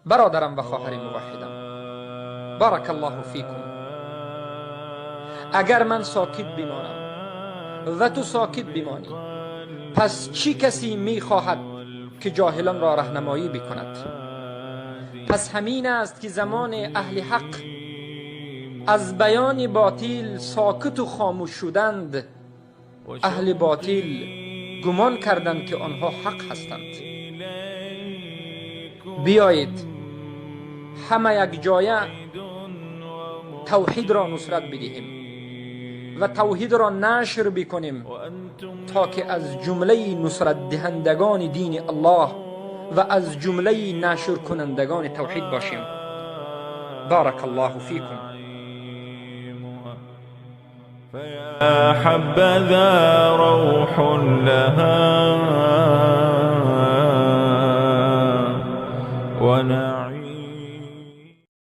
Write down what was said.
Бародарам ва хоҳари муваҳҳидам, барак Аллоҳу фикум, агар ман сокит бимонам ва ту сокит бимонӣ, пас чӣ касе мехоҳад ки ҷоҳилонро раҳнамоӣ бикунад? Пас ҳамин аст ки замони аҳли ҳақ аз баёни ботил сокиту хомӯш шуданд, аҳли ботил гумон карданд, ки онҳо ҳақ ҳастанд. Биёед, ҳама якҷоя тавҳидро нусрат бидиҳем ва тавҳидро нашр бикунем, то ки аз ҷумлаи нусратдиҳандагони дини Аллоҳ ва аз ҷумлаи нашркунандагони тавҳид бошем. Барак Аллоҳу фикум. فيا حبذا روح لها ونعيم.